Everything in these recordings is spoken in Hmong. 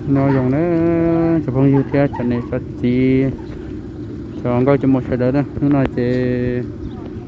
Nyob zoo na, cov phooj ywg thiab cov niam cov txiv, cov nkauj cov muam sawv daws na, hnub no ces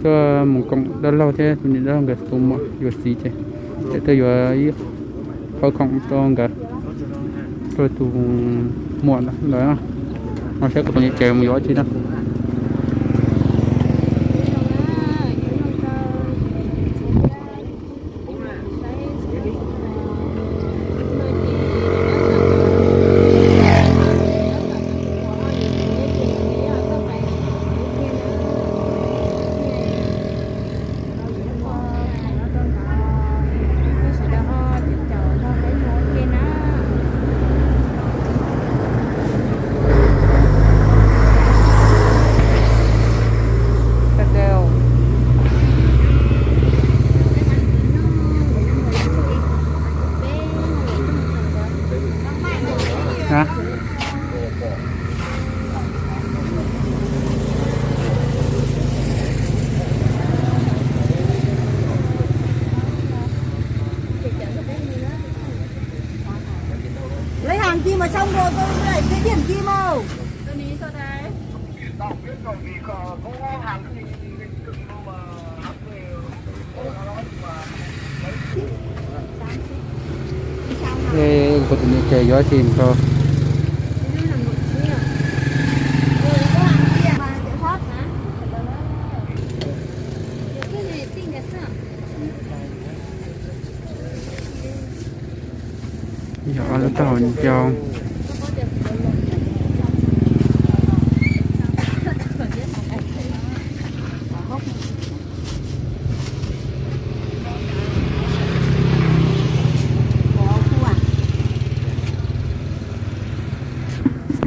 tuaj mus koom dab laug thiab tus niam dab laug nkawd tus muam yuav txiv ces, ces tuaj yuav ib qho khoom rau nkawd, rau tus muam ntawd. No saib kuv tus niam ces mus yuav dab tsi na. Lấy hàng chi mà xong rồi tôi lại tiết kiệm chi mà. Ê, kuv tus niam ces yuav tsis nrog. Yog ob lub taub hau ncau.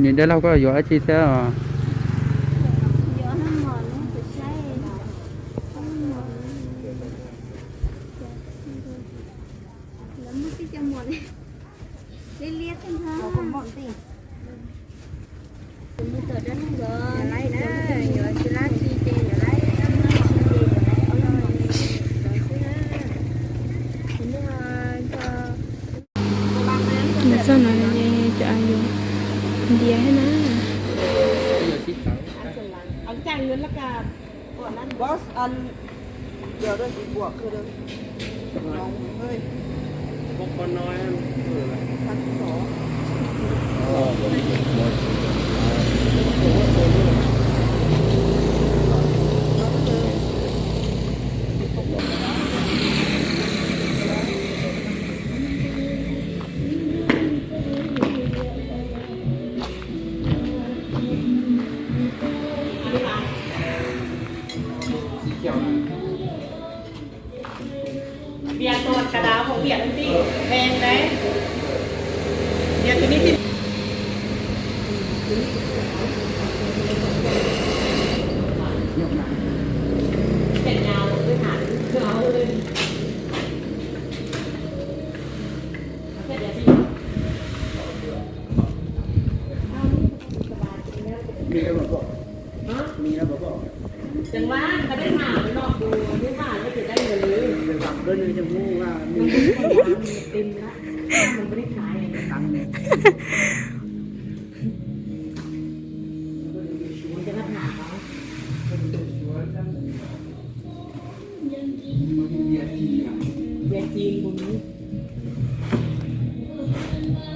Niam dab laug koj yuav dab tsi thiab os? Nws txog no ces cov yus ntiav thiab na.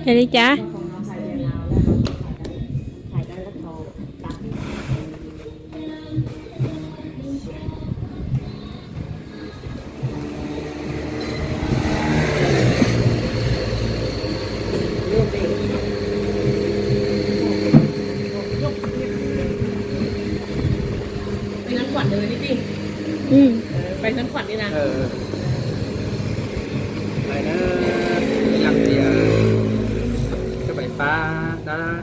Yog li cas? Ib leeg tias coj pais pab dab,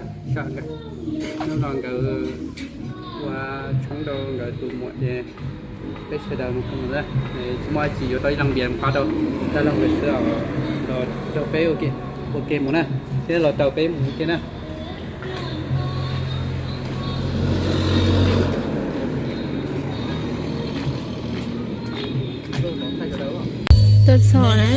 hnub no nkawd ua tshoob rau nkawd tus muam ces peb sawv daws mus koom lawm, tsis muaj dab tsi yuav tau ib leeg npias pab rau dab laug nkawd xwb os. Los nrog peb ua ke mus na, thiab los taug peb mus ua ke na. Tuaj txog na.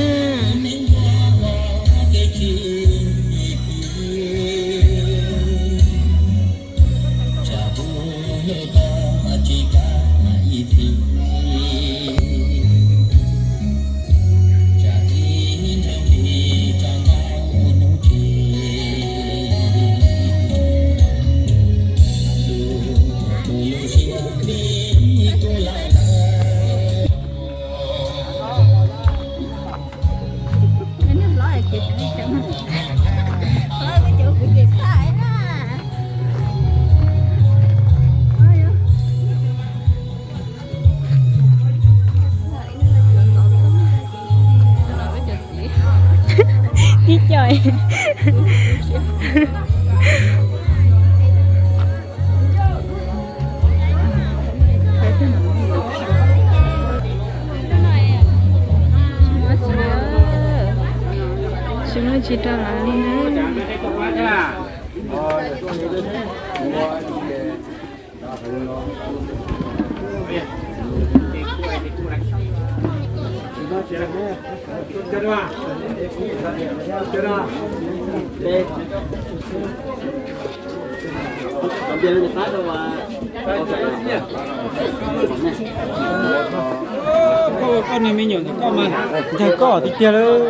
Tsis muaj tsis rau lawv li na. Koj, koj niag me nyuam ntawm koj mas ntag koj tiag tiag lawm.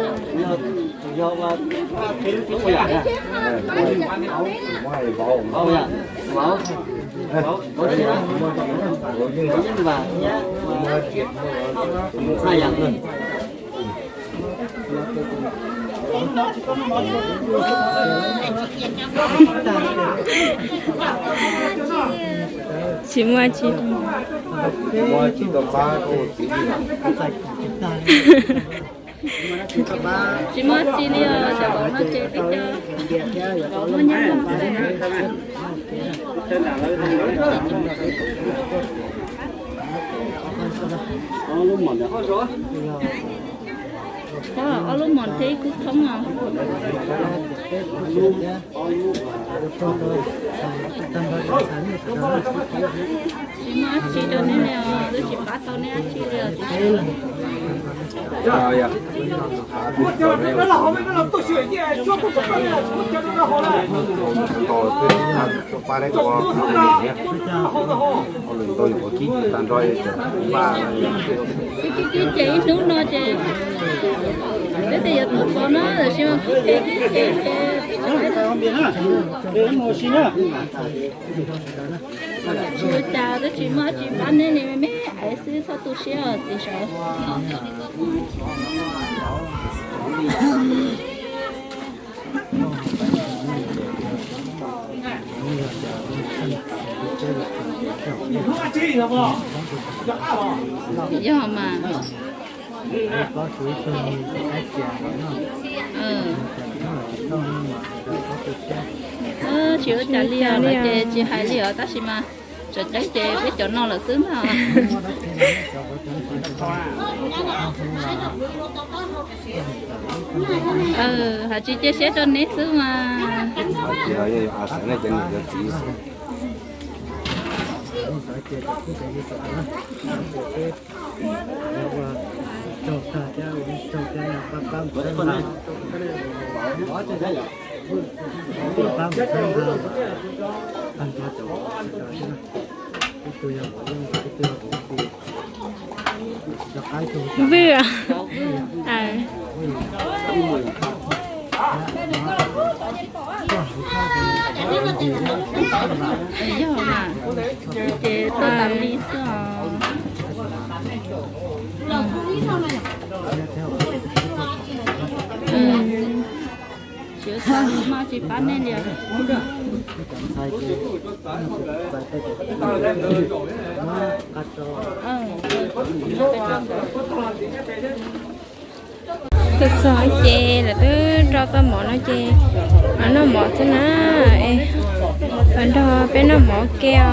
Tsis muaj tsis, tsis muaj tsis tau pab koj txiv li. Tsis muaj txiv li os, cov vauv no ces peb cov vauv muaj nyob no. Ob lub mom thiab ib khub thoob os. Tsis muaj dab tsi rau nej li os, twb tsis pab tau nej dab tsi li os. Ces ib hnub no ces peb tej yuav tuaj pov na, tab sis mas kuv ces ces ces tsis ua cas, twb tsis muaj dab tsi pab nej li, me me aiv xwb, txhob tu siab os txiv saud. Yog mas. Tsis ua cas li os, ces tsis hais li os, tab sis mas tseem qeeb ces peb cov no lawm xwb ntag. Hais tsis cia siab rau neb xwb mas. Vwj. Yog mas, ces tuaj tas li xwb os. Tsis ua cas, tsis pab nej li. Tuaj txog ces lawv twb rau tau mov no ces noj mov xwb na. Nrog peb noj mov ke os.